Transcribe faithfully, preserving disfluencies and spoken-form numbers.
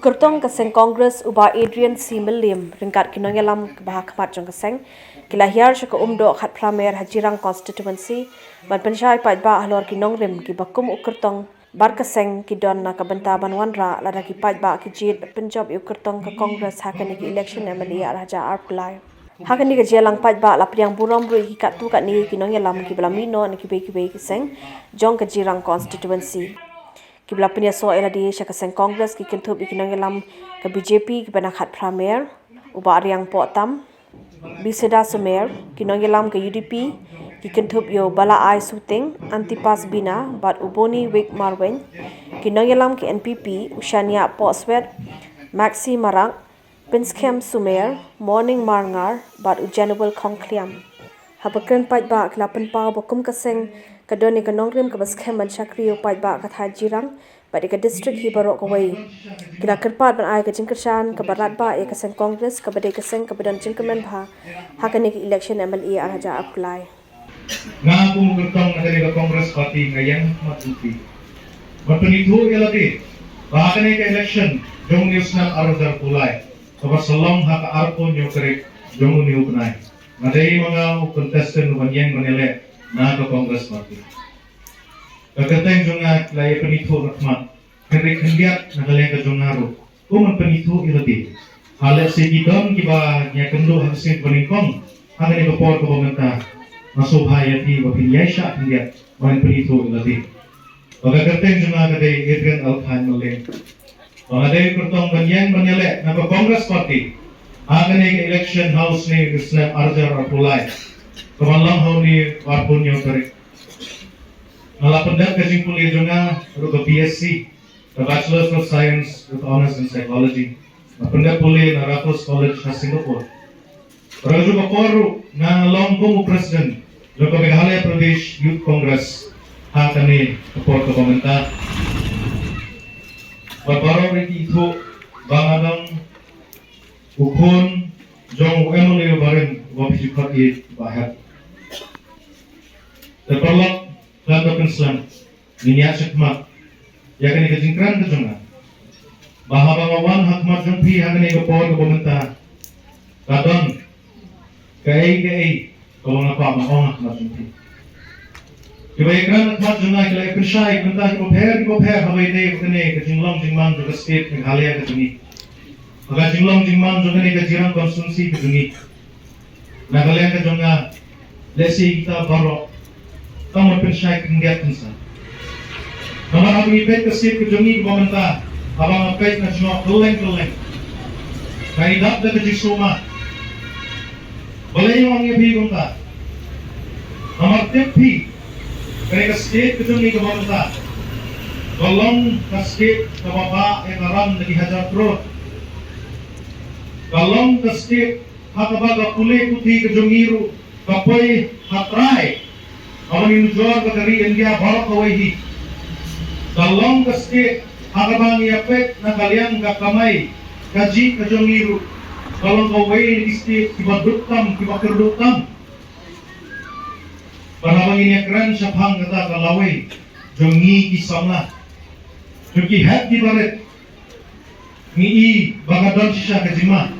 Kyrtong ka seng Congress u Bah Adrian C Mylliem ryngkat ki nongïalam ba ha khmat jong ka seng ki la hiar sha ka umdoh khatphra mer ha Jirang Constituency ban pynshai paidbah halor ki nongrim kiba kum u kyrtong bad ka seng ki don na ka bynta ban wanrah lada ki paidbah ki jied ban pynjop ïa u kyrtong ka Congress ha kane ka election M L A ar hajar arphew lai. Ha kane ka jingïalang paidbah la pdiang burom ruh ïa ki katto katne ki nongïalam kiba la mih noh na kiwei kiwei ki seng jong ka Jirang Constituency. Kiba la pynïasoh ïa lade sha ka seng Congress ki kynthup ïa ki nongïalam ka B J P kiba na khatphra mer, u Bah Riang Pohtam, Biseda Sumer, ki nongïalam ka U D P ki kynthup ïa u Bala Ai Suting, Antipas Bina bad u Boni Wik Marwein, ki nongïalam ka N P P u Shania Pohswet, Maxi Marak, Pynskhem Sumer, Morning Marngar bad u Januel Khongkliam. Haba kren paidbah ki la pynpaw ba kum ka seng ka don ïa ka nongrim kaba skhem ban shakri ïa u paidbah ka thaiñ Jirang bad ïa ka district hi baroh kawei. Ki la kyrpad ban ai ka jingkyrshan kaba radbah ïa ka seng Congress kaba dei ka seng kaba don jingkyrmen bha ha kane ka election M L A ar hajar arphew lai. Nga kum u kyrtong na kane ka Congress Party nga ïeng ha khmat jong phi ban pynithuh ïa lade ba ha kane ka election jong une u snem ar hajar arphew lai kaba sa long ha ka arphew hynñiew tarik jong une u bnai, nga dei ma nga u contestant uban ïeng ban ïaleh na ka Congress Party. Ka kyrteng jong nga ki la ïa pynithuh na khmat, hynrei khyndiat na ka liang ka jong nga ruh, kum ban pynithuh ïa lade. Ha lehse ki don kiba ngi ïakynduh ha ka sngi kaba nyngkong ha kane ka por kaba mynta, nga sngewbha ïa phi ba phin ïaishah khyndiat ban pynithuh ïa lade. Ba ka kyrteng jong nga ka dei Adrian L Khan Mylliem. Ba nga dei u kyrtong ban ïeng ban ïaleh na ka Congress Party ha kane ka election ha u snem, u snem ar hajar arphew lai, kaban long ha une u arphew hynñiew tarik. Nga la pyndep ka jingpule jong nga ruh ka B S C, ka Bachelors of Science with Honours in Psychology. Nga pyndep pule na Raffles College ha Singapore. Bad ha kajuh ka por ruh nga long kum u president jong ka Meghalaya Pradesh Youth Congress ha kane ka por kaba mynta. Bad baroh ruh ki ithuh ba nga dang u khun jong u M L A uba rim uba phi ju khot ïa u Bah Hep. Te paralok, khlem da pynslem, ngin ïaid shakhmat ïa kane ka jingkren ka jong nga. Ba haba nga wan ha khmat jong phi ha kane ka por kaba mynta, ka don kaei kaei kaba nga kwah ban ong ha khmat jong phi. Kiba ïakren ha khmat jong nga ki la ïa pynshai ki bynta kiba pher kiba pher haba ïadei bad kane ka jinglong jingman jong ka state Meghalaya ka jong ngi, ha ka jinglong jingman jong kane ka Jirang constituency ka jong ngi. Na ka liang ka jong nga, lehse kita baroh tang ban pynshai khyndiat khynsan. Namar haba ngi peit ka state ka jong ngi kaba mynta, haba nga peit nga jngoh kylleng kylleng, nga ïadap da ka jingsuma. Balei nga ong ïa phi kumta? Namar tip phi, kane ka state ka jong ngi kaba mynta ka long ka state kaba bah ïa ka ram da ki hajar klur. Ka long ka state ha kaba ka pule puthi ka jong ngi ruh ka poi ha trai, haba ngi nujor ba ka ri India baroh kawei hi. Ka long ka state ha kaba ngi ïa peit na ka liang ka kamai kajih ka jong ngi ruh ka long kawei na ki state kiba duk tam, kiba kyrduh tam. Bad haba ngin ïa kren shaphang kata ka lawei jong ngi ki samla, jong ki hep ki barit, ngi i ba ka don shisha ka jingma.